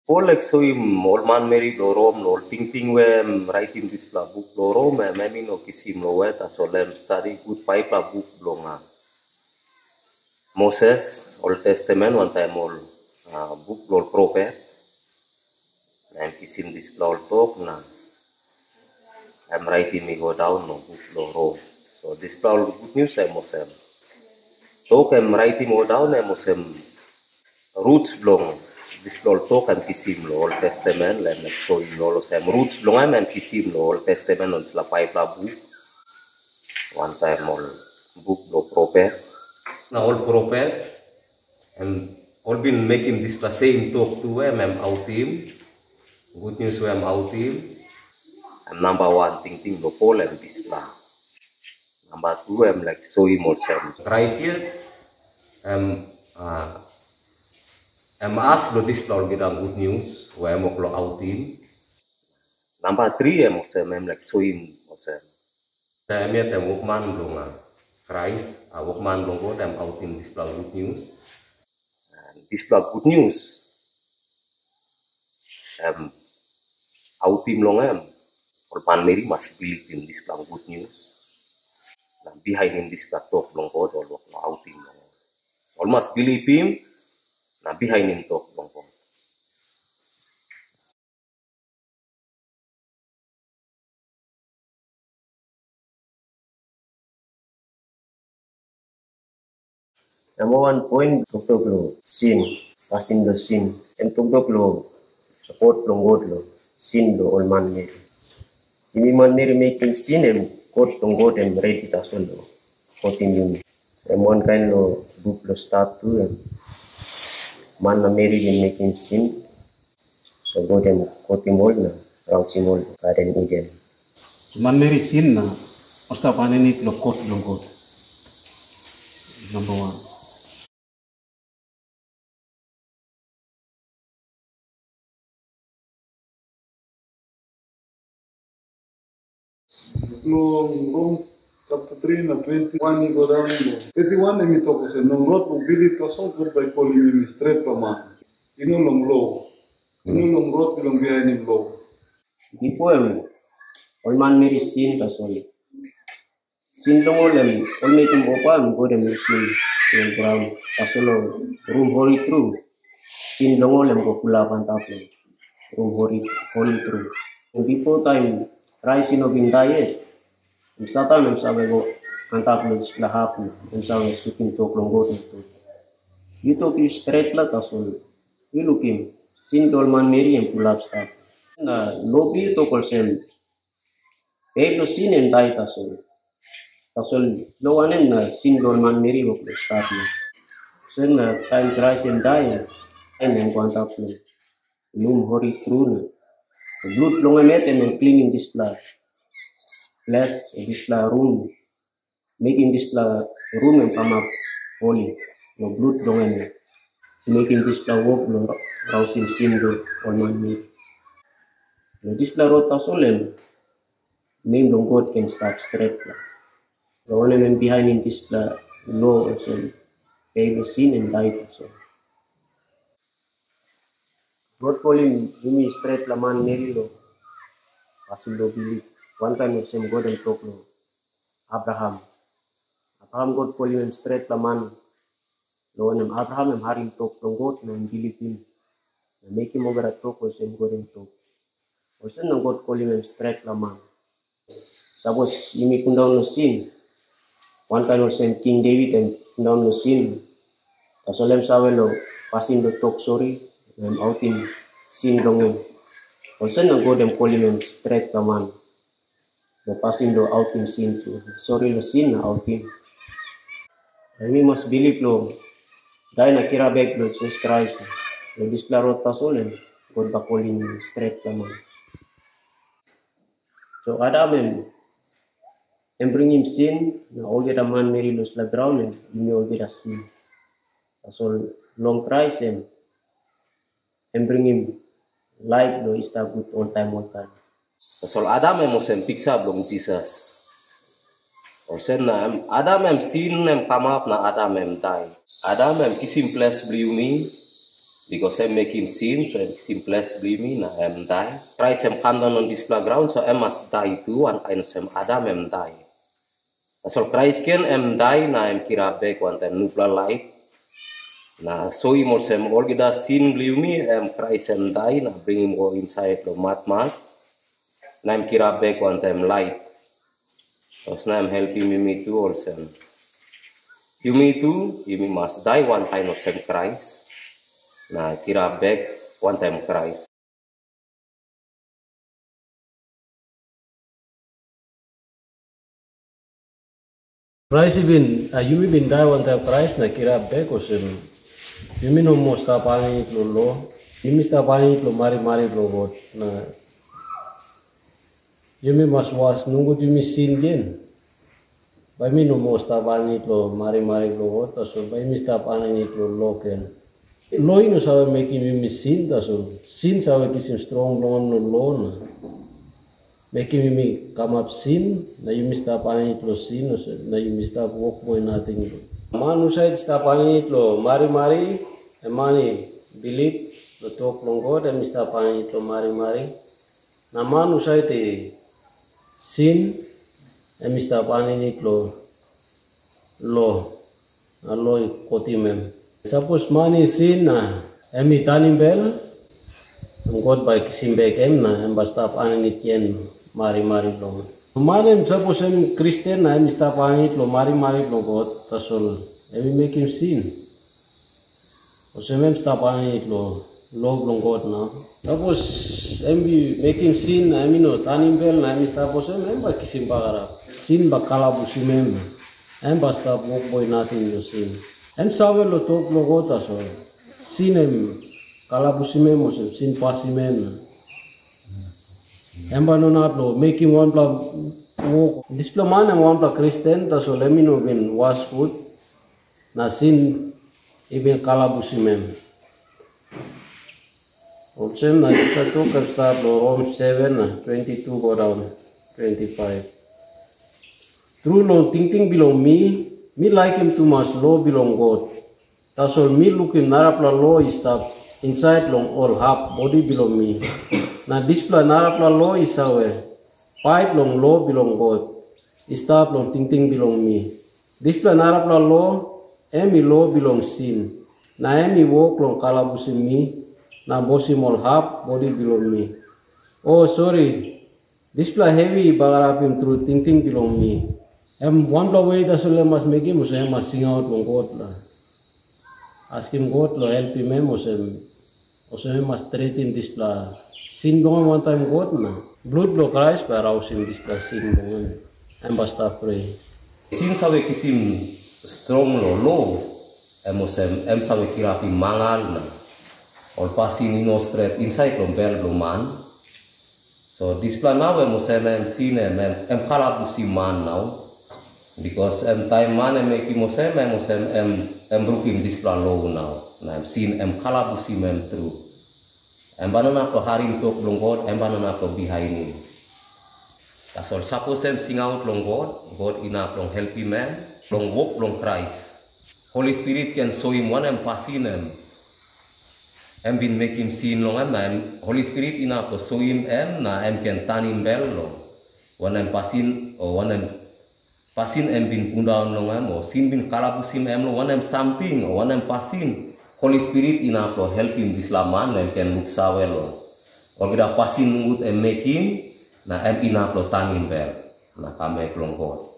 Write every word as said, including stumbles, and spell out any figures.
Pol laik soim ol manmeri bilong Rom long ol tingting we em raitim dispela buk bilong Rom, em, em i no kisim long wet, tasol em stadi gut faipela buk bilong Moses, Ol Testamen, wantaim ol buk bilong ol profet. Na em kisim dispela ol tok na em raitim i go daun long buk bilong Rom. So dispela ol gutnius em olsem, tok em raitim i go daun em olsem, ruts bilong dispela ol tok em kisim long Ol Testamen, em laik soim long ol olsem, ruts bilong em em kisim long Ol Testamen, long dispela faipela buk, wantaim ol buk bilong profet. Na ol profet em ol bin mekim dispela seim tok tu, em em autim, gutnius we em autim. Em namba wan tingting bilong Pol em dispela. Namba tu em laik soim olsem, Krais yet em, a, em as bilong dispela olgeta gutnius we em wok long autim. Namba tri em olsem, em laik soim olsem, em yet em wokman bilong Krais, a, wokman bilong God, em autim dispela gutnius. Dispela gutnius em autim long em, ol manmeri mas bilipim dispela gutnius, na bihainim dispela tok bilong God, ol wok long autim long em. Ol mas bilipim na bihainim tok bilong God. Namba wan poin, toktok long sin, pasin bilong sin. Em toktok long sapot bilong God long sin bilong ol manmeri. Yumi manmeri mekim sin, em kot bilong God em redi tasol long kotim yumi. Em wankain long buk bilong Stat tu, em man na meri bin mekim sin, so God em kotim ol na rausim ol Garden Iden. Manmeri sin na ol stap aninit long kot bilong God. Namba wan. Long Rom chapter three na twenty-one i go daun long thirty-one, em i tok olsem, "Long rot bilong bilip tasol God bai kolim em i stretpela man, i no long lo, i no long rot bilong bihainim lo." Bipo em ol manmeri sin tasol. Sin long ol em ol mekim ofa em God em lusim long graun. Tasol long rum holi tru, sin long ol em go pulap antap long rum holi, holi tru. Bipo taim Krais i no bin dai yet, em Satan em save go antap long dispela hap na em save sutim tok long God na tok, "Yu tok yu stretpela, tasol yu lukim, sin bilong ol manmeri em pulap stap." Na lo bilong yu tok olsem, pe bilong sin em dai tasol. Tasol long wanem na sin bilong ol manmeri wok long stap yet? Olsem na taim Krais em dai, em em go antap long rum holi tru na blut bilong em yet em, em klinim dispela ples, o dispela rum, mekim dispela rum em kamap holi long blut bilong em, em mekim dispela wok bilong rausim sin bilong ol manmeri. Long dispela rot tasol em nem bilong God ken stap stretpela. Long wanem, em bihainim dispela lo olsem, pe bilong sin em dai tasol. God kolim yumi stretpela manmeri long pasin bilong bilip, wankain olsem God em tok long Abraham. Abraham God kolim em stretpela man, long wanem, Abraham em harim tok bilong God na em bilipim, na mekim olgeta tok olsem God em tok. Olsem na God kolim em stretpela man. Sapos yumi pundaun long sin, wankain olsem King Devit em pundaun long sin, tasol em save long pasin bilong tok sori na em autim sin bilong em. Olsem na God em kolim em stretpela man long pasin bilong autim sin tu. Sori long sin na autim. Na yumi mas bilip long dai na kirap bek bilong Jisas Krais. Long dispela rot tasol em God bai kolim em stretpela man. So Adam em, em bringim sin, na olgeta manmeri long dispela graun em, yumi olgeta sin. Tasol long Krais em, em bringim laip bilong i stap gut oltaim oltaim. Tasol Adam em olsem piksa bilong Jisas. Olsem na em, Adam em sin em kamap na Adam em dai. Adam em kisim ples bilong yumi, Bikos em mekim sin, so em kisim ples bilong yumi na em dai. Krais em kam daun long dispela graun, so em mas dai tu, wankain olsem Adam em dai. Tasol Krais gen em dai na em kirap bek wantaim nupela laip, na soim olsem olgeta sin bilong yumi, em Krais em dai na bringim go insait long matmat, na em kirap bek wantaim lait. Olsem na em helpim yumi tu olsem, yumi tu, yumi mas dai wankain olsem Krais, na kirap bek wantaim Krais. Krais i bin, a, yumi bin dai wantaim Krais na kirap bek, olsem, yumi no moa stap aninit long lo, yumi stap aninit long marimari bilong God, na yumi mas was nogut yumi sin gen. Bai mi no moa stap aninit long marimari bilong God, tasol bai mi stap aninit long lo gen. Lo i no save mekim yumi sin, tasol sin save kisim strong bilong en long lo na mekim yumi kamap sin, na yumi stap aninit long sin, olsem na yumi stap wokboi nating. Man husat i stap aninit long marimari, em man i bilip long tok bilong God, em i stap aninit long marimari. Na man husat i sin, em i stap aninit long lo, na lo i kotim em. Sapos man i sin na em i tanim bel, em God bai i kisim bek em, na em bai stap aninit gen marimari bilong en. Man em, sapos em Kristen na em i stap aninit long marimari bilong God, tasol em i mekim sin, olsem em stap aninit long lo bilong God nau. Sapos em i mekim sin na em i no tanim bel na em i stap olsem, em bai kisim bagarap. Sin bai kalabusim em, em bai stap wokboi nating long sin. Em save long tok bilong God tasol. Sin em kalabusim em, olsem sin pasim em na em bai no inap long mekim wanpela wok. Dispela man em wanpela Kristen, tasol em i no bin was gut, na sin i bin kalabusim em. Olsem na dispela tok em stap long Rom seven na twenty two go daun twenty five. Tru, long tingting bilong mi, mi laikim tumas lo bilong God. Tasol mi lukim narapela lo i stap insait long ol hap bodi bilong mi. Na dispela narapela lo i save pait long lo bilong God i stap long tingting bilong mi. Dispela narapela lo, em i lo bilong sin, na em i wok long kalabusim mi na bosim ol hap bodi bilong mi. O, sori, dispela hevi i bagarapim tru tingting bilong mi. Em wanpela we tasol em mas mekim, olsem em mas singaut long God na askim God long helpim em, olsem, olsem em mas stretim dispela sin bilong em wantaim God, na blut bilong Krais bai rausim dispela sin bilong em. Em bai stap fri. Sin save kisim strong long lo, em olsem, em save kirapim mangal na ol pasin i no stret insait long bel bilong man. So dispela nau em olsem, em sin em, em, em kalabusim man nau. Bikos em taim man em mekim olsem, em olsem, em, em brukim dispela lo nau. Na em sin em kalabusim em tru. Em bai no inap long harim tok bilong God, em bai no inap long bihainim. Tasol sapos em singaut long God, God inap long helpim em long wok bilong Krais. Holi Spirit ken soim wanem pasin em, em bin mekim sin long em, na em, Holi Spirit inap long soim em, na em ken tanim bel long wanem pasin, o wanem pasin em bin pundaun long em, o sin bin kalabusim em long wanem samting, o wanem pasin, Holi Spirit inap long helpim dispela man na em ken luksave long olgeta pasin nogut em mekim, na em inap long tanim bel na kam bek long God.